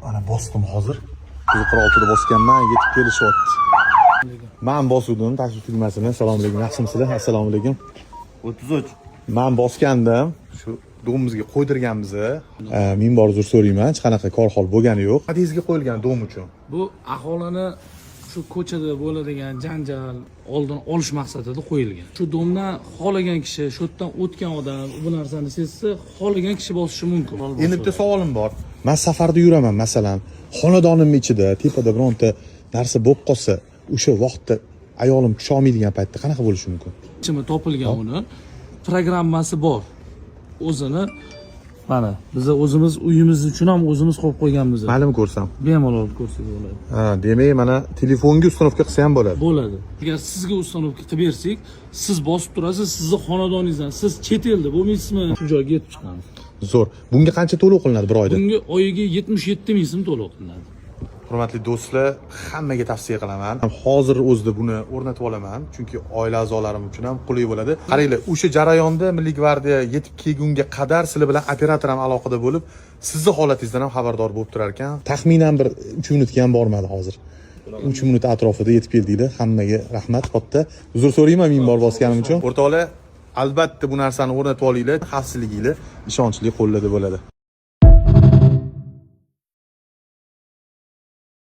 Mana, bosdim hozir. 146da bosganman, yetib kelishyapti. Man bosuvdim tashrif tugmasini. Assalomu alaykum, yaxshimisizlar? Assalomu alaykum. 33. Man bosgandim. Shu дом imizga qo'ydirganmiz. Ming bor uzr so'rayman, hech qanaqa korxol bo'lgani yo'q. Podyezdga qo'yilgan дом uchun. Bu aholini shu ko'chada bo'ladigan janjal oldini olish maqsadida qo'yilgan. Shu дом dan xohlagan kishi, shu yerdan o'tgan odam bu narsani sezsa, xohlagan kishi bosishi mumkin. Endi bitta savolim bor. Man safarda yuraman, masalan, xonadonimni ichida, tepada bironta narsa bo'lib qolsa, o'sha vaqtda ayolim tusha olmaydigan paytda qanaqa bo'lishi mumkin? Yechimi topilgan. Uni programmasi bor o'zini. Mana, biza o'zimiz uyimiz uchun ham o'zimiz qo'yib qo'yganmiz. Ma'lum, ko'rsam. Bemalol ko'rsangiz bo'ladi. Ha, demak, mana, telefonga установка qilsa ham bo'ladi. Bo'ladi. Agar sizga установка qilib bersak, siz bosib turasiz, sizni xonadoningizdan, siz chet elda bo'lmaysizmi, shu joyga yetib chiqamiz. Zo'r. Bunga qancha to'lov qilinadi bir oyda? Bunga oyiga 77 ming so'm to'lov qilinadi. Hurmatli do'stlar, hammaga tavsiya qilaman. Hozir o'zida buni o'rnatib olaman, chunki oila a'zolarim uchun ham qulay bo'ladi. Qaranglar, o'sha jarayonda Milliy gvardiya yetib kelgunga qadar sizlar bilan operator ham aloqada bo'lib, sizni holatingizdan ham xabardor bo'lib turar ekan. Taxminan bir 3 minutga ham bormadi hozir. 3 minut atrofida yetib keldinglar. Hammaga rahmat katta. Uzr so'rayman ming bor bosganim uchun. O'rtoqlar, albatta bu narsani o'rnatib olinglar. Xavfsizliginglar ishonchli qo'llarda bo'ladi.